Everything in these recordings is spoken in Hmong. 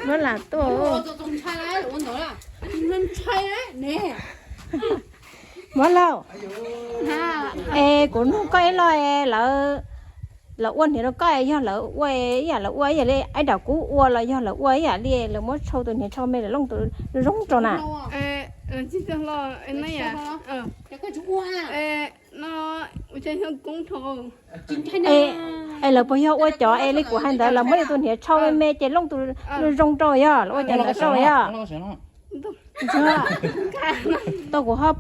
Muab lam tuaj. Muab lauj, es kuv nug koj ib lo, lawv, lawv ua hniav rau koj yog lawv ua ib yam lawv ua ib yam li aib dam kub ua los yog lawv ua ib yam li lawv muab tshau tus hniav tshau me lawv looj tus zoo rau na? Es lawv puas yog ua cov es li kuv hais ntawd lawv muab tus hniav tshau me me ces looj tus zoo rau yog lawv ua cov ntawd rau yog? Tau kuv ho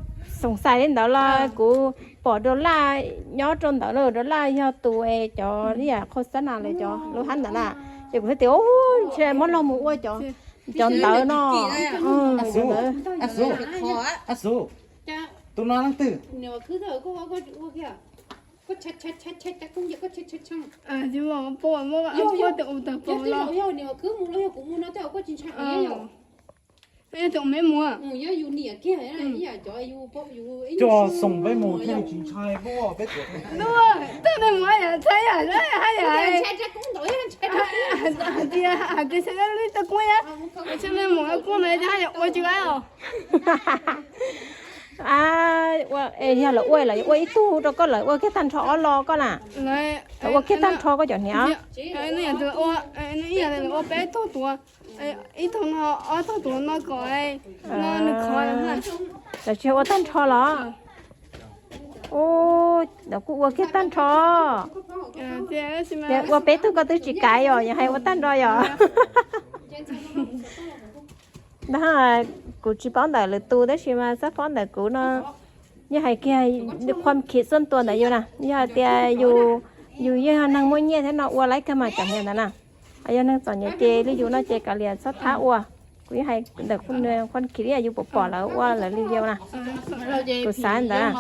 xoom xais li ntawd los kuv pom dollar nyob rau ntawd lawm, dollar yog tus cov li yam qhau xab nas lawm cov lub hab ntawd na, ces kuv thiaj tias ntshe muab los mus ua cov ntawd no. Tus no leej twg? Coj xoom peb mus thiaj li tsis ntshai peb. Tag me mus yam ntshai yam hais tias, hais tias xyov li tau kuj yam, tsis me mus kuj no hais tias ua tsis laib os. Yog lawv ua lawv ua ib tug rau koj lawv ua kiag tag nrho ob lo koj na? Lawv ua kiag tag nrho koj cov hniav? Ib yam li ua peb tug tuav, ib tug no ob tug tuav no kom no nws khov. Lawv tsis ua tag nrho los? Ub, lawv kuj ua kiag tag nrho. Yog ua peb tug koj twb tsis kav yom, yog hais ua tag nrho yom? Ntag, kuv tsis paub ntawm lwm tus tab sis mas xab paub ntawm kuv no. Yog hais kiag qhuam khiv xuam tuas ntawm yus na, yog hais tias yus, yus yog neeg muaj nyiaj thiab no ua laib kawg mas cov hniav ntawd na. Yog neeg txom nyem ces li yus no ces kav liam txhob thab ua. Kuv yeej hais ntawm qhuam khiv li yus pom pom lawv ua lawv li yus na. Kuv xav ntawd.